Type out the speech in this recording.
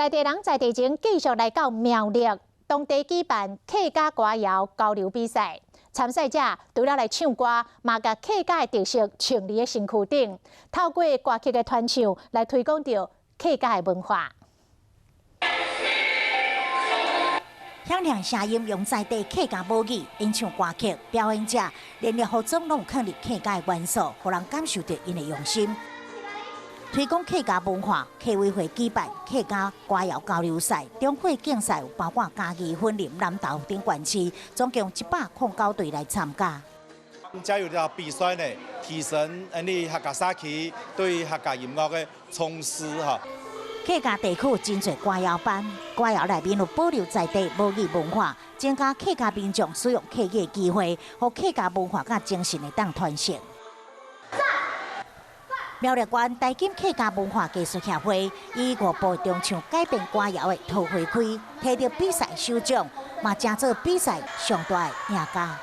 在地人在地前繼續來到苗栗，當地舉辦客家歌謠交流比賽，參賽者除了來唱歌，嘛共客家的特色穿佇咧身軀頂，透過歌曲的傳唱來推廣著客家的文化。響亮聲音用在地客家母語演唱歌曲，表演者連咧服裝攏有囥佇客家的元素，予人感受著𪜶的用心。推廣客家文化，客委會舉辦客家歌謠交流賽，中會競賽有包括嘉義、雲林、南投等縣市，總共109隊來參加。藉由這個比賽呢，提升你客家社區對客家音樂的重視哈。客家地區真濟歌謠班，歌謠內面有保留在地母語文化，增加客家民眾使用客語的機會，予客家文化佮精神會當傳承。苗栗縣台錦客家文化藝術協會以五部中唱改編歌謠的桃花開，提著比賽首獎，嘛成做比賽上大的贏家。